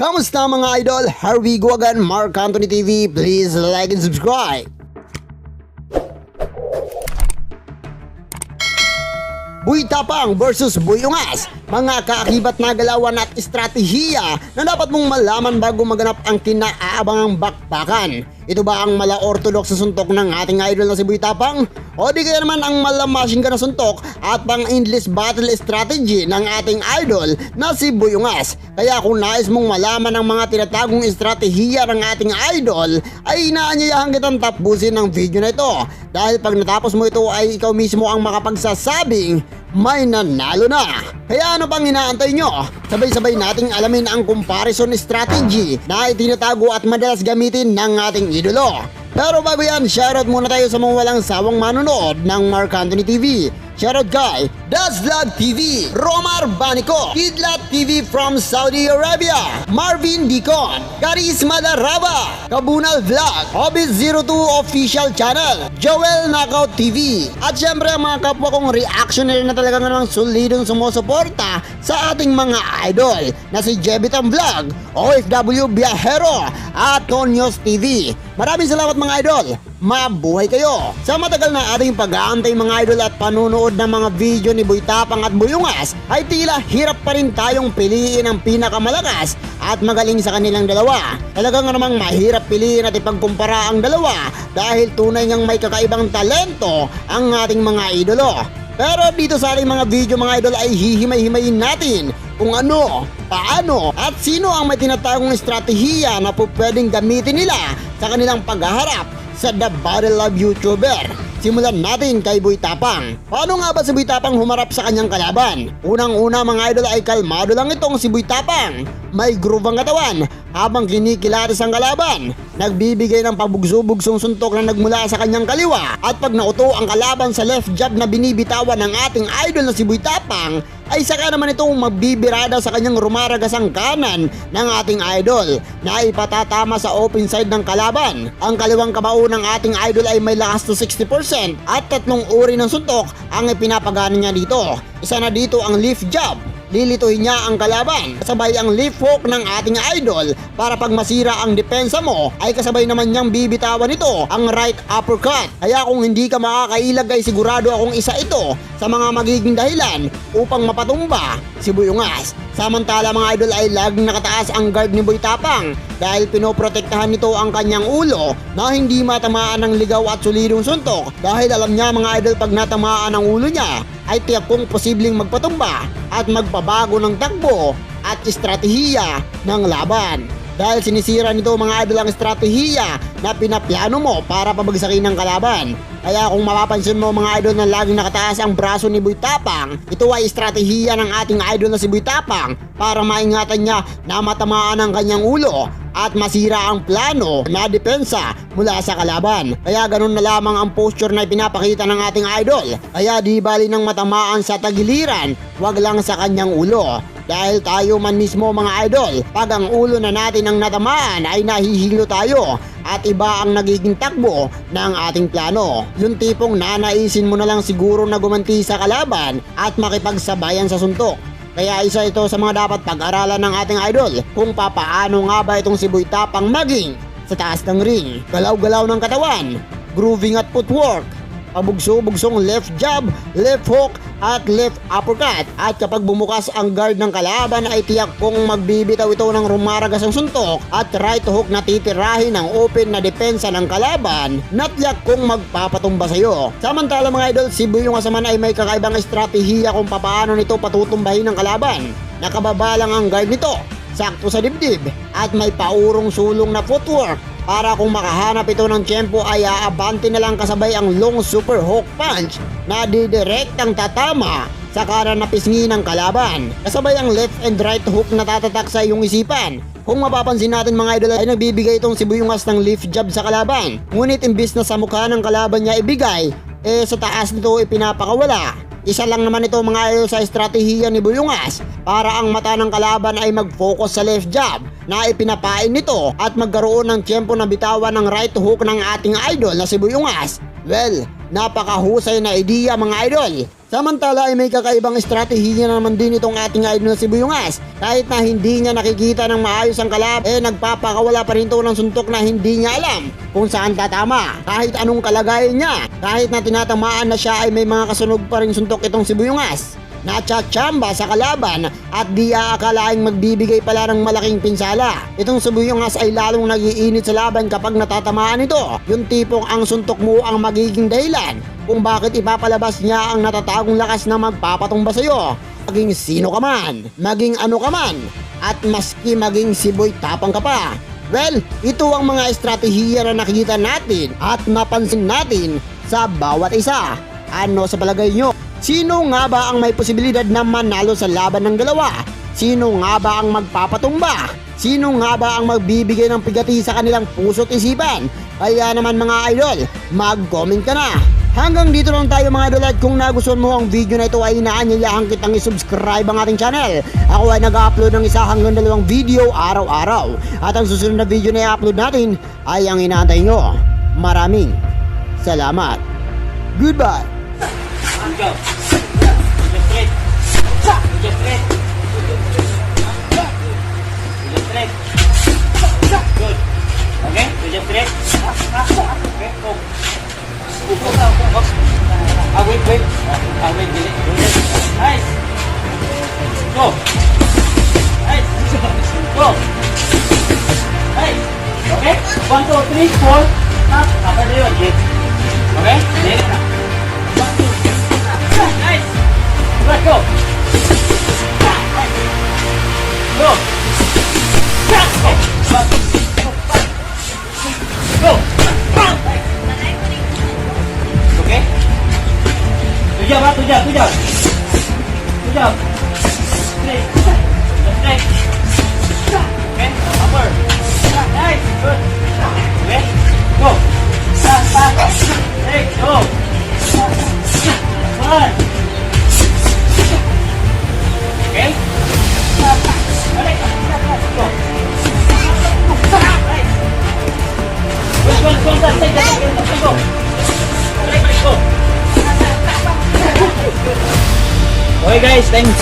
Kamusta mga idol? Here we go again, Mark Anthony TV. Please like and subscribe. Buy Tapang versus Boy Ungas, mga kaakibat na galawan at estratehiya na dapat mong malaman bago maganap ang kinaabangang bakbakan. Ito ba ang mala-orthodox na suntok ng ating idol na si Buy Tapang? O di kaya naman ang mala-machine gun na suntok at pang-endless battle strategy ng ating idol na si Boy Ungas? Kaya kung nais mong malaman ang mga tinatagong estratehiya ng ating idol, ay inaanyayahan kitang tapusin ng video na ito. Dahil pag natapos mo ito ay ikaw mismo ang makapagsasabing may nanalo na. Kaya ano pang inaantay nyo? Sabay-sabay nating alamin ang comparison strategy na itinatago at madalas gamitin ng ating idolo. Pero bago yan, shoutout muna tayo sa mga walang sawang manonood ng Mark Anthony TV. Shoutout kay Dazvlog TV, Romar Banico, Kidlat TV from Saudi Arabia, Marvin Dicon, Karisma Daraba, Kabunal Vlog, Hobbit02 Official Channel, Joel Knockout TV, at syempre ang mga kapwa kong reactioner na talagang namang solidong sumusuporta sa ating mga idol na si Jebitan Vlog, OFW Biahero, at Tonyos TV. Maraming salamat mga idol. Mabuhay kayo! Sa matagal na ating pag-aantay mga idol at panunood ng mga video ni Buy Tapang at Boy Ungas, ay tila hirap pa rin tayong piliin ang pinakamalakas at magaling sa kanilang dalawa. Talagang namang mahirap piliin at ipagkumpara ang dalawa dahil tunay ngang may kakaibang talento ang ating mga idolo. Pero dito sa ating mga video mga idol ay hihimay-himayin natin kung ano, paano at sino ang may tinatagong estratehiya na po pwedeng gamitin nila sa kanilang paghaharap sa The Battle of YouTuber. Simulan natin kay Buy Tapang. Paano nga ba si Buy Tapang humarap sa kanyang kalaban? Unang-una mga idol ay kalmado lang itong si Buy Tapang. May groove ang katawan habang kinikilatis ang kalaban. Nagbibigay ng pabugso-bugsong suntok na nagmula sa kanyang kaliwa. At pag nauto ang kalaban sa left jab na binibitawan ng ating idol na si Buy Tapang, ay saka naman itong magbibirada sa kanyang rumaragasang kanan ng ating idol na ipatatama sa open side ng kalaban. Ang kaliwang kabao ng ating idol ay may lakas to 60% at tatlong uri ng suntok ang ipinapagana niya dito. Isa na dito ang lift jab. Lilituhin niya ang kalaban kasabay ang left hook ng ating idol para pag masira ang depensa mo ay kasabay naman niyang bibitawan nito ang right uppercut. Kaya kung hindi ka makakailag ay sigurado akong isa ito sa mga magiging dahilan upang mapatumba si Boy Ungas. Samantala mga idol ay laging nakataas ang guard ni Buy Tapang dahil pinoprotektahan nito ang kanyang ulo na hindi matamaan ng ligaw at solidong suntok dahil alam niya mga idol pag natamaan ang ulo niya ay tiyak kong posibleng magpatumba at magpabago ng takbo at estratehiya ng laban. Dahil sinisira nito mga idol ang estratehiya na pinaplano mo para pabagsakin ng kalaban. Kaya kung mapapansin mo mga idol na laging nakataas ang braso ni Buy Tapang, ito ay estratehiya ng ating idol na si Buy Tapang para maingatan niya na matamaan ang kanyang ulo at masira ang plano na depensa mula sa kalaban. Kaya ganun na lamang ang posture na pinapakita ng ating idol. Kaya di bali ng matamaan sa tagiliran, wag lang sa kanyang ulo. Dahil tayo man mismo mga idol, pag ang ulo na natin ang natamaan ay nahihilo tayo at iba ang nagiging takbo ng ating plano. Yung tipong nanaisin mo na lang siguro na gumanti sa kalaban at makipagsabayan sa suntok. Kaya isa ito sa mga dapat pag-aralan ng ating idol kung papaano nga ba itong si Buy Tapang maging sa taas ng ring. Galaw-galaw ng katawan, grooving at footwork, pabugso-bugsong left jab, left hook at left uppercut. At kapag bumukas ang guard ng kalaban ay tiyak kong magbibitaw ito ng rumaragasang suntok at right hook na titirahin ang open na depensa ng kalaban na tiyak kong magpapatumba sa iyo. Samantala mga idol, si Boy Ungas naman ay may kakaibang estratehiya kung paano nito patutumbahin ng kalaban. Nakababa lang ang guard nito, sakto sa dibdib at may paurong sulong na footwork para kung makahanap ito ng tiyempo ay aabante na lang kasabay ang long super hook punch na didirektang tatama sa kanan na pisngi ng kalaban. Kasabay ang left and right hook na tatatak sa iyong isipan. Kung mapapansin natin mga idol ay nagbibigay itong si Boy Ungas ng lift jab sa kalaban. Ngunit imbis na sa mukha ng kalaban niya ibigay, sa taas nito ipinapakawala. Isa lang naman ito mga idol sa estratehiya ni Boy Ungas para ang mata ng kalaban ay mag-focus sa left jab na ipinapain nito at magkaroon ng tiyempo na bitawan ng right hook ng ating idol na si Boy Ungas. Well, napakahusay na ideya mga idol. Samantala ay may kakaibang estratehiya naman din itong ating idol na si Buyungas. Kahit na hindi niya nakikita ng maayos ang kalaban, nagpapakawala pa rin ito ng suntok na hindi niya alam kung saan tatama. Kahit anong kalagayan niya, kahit na tinatamaan na siya ay may mga kasunog pa rin suntok itong si Buyungas. Natsachamba sa kalaban at di aakalaing magbibigay pala ng malaking pinsala. Itong si Buyungas ay lalong nagiinit sa laban kapag natatamaan ito. Yung tipong ang suntok mo ang magiging dahilan kung bakit ipapalabas niya ang natatagong lakas na magpapatumba sa iyo. Maging sino ka man, maging ano ka man, at maski maging si Boy Tapang ka pa. Well, ito ang mga estratehiya na nakikita natin at napansin natin sa bawat isa. Ano sa palagay nyo? Sino nga ba ang may posibilidad na manalo sa laban ng dalawa? Sino nga ba ang magpapatumba? Sino nga ba ang magbibigay ng pigati sa kanilang puso't isipan? Kaya naman mga idol, mag-comment ka na! Hanggang dito lang tayo mga idol, at kung nagustuhan mo ang video na ito ay inaanyayahan kitang i-subscribe ang ating channel. Ako ay nag-upload ng 1 hanggang 2 video araw-araw. At ang susunod na video na i-upload natin ay ang inaantay nyo. Maraming salamat. Goodbye! Go. Just straight. Just straight. Just straight. Good. Okay? Just straight. Okay. Go. Wait. Wait. Wait. Nice. Go. Nice. Go. Nice. Okay? 1, 2, 3, 4. Apa dia lagi? Okay? Next. Nice. Let's go. Go. Go. Okay. Tujuh. Straight. Straight. Okay. Upper. Nice. Good. Okay. Go. Hey, go. One. Okay. Balik. Go. Nice. Go. Go. Balik, go. Okay guys, thanks.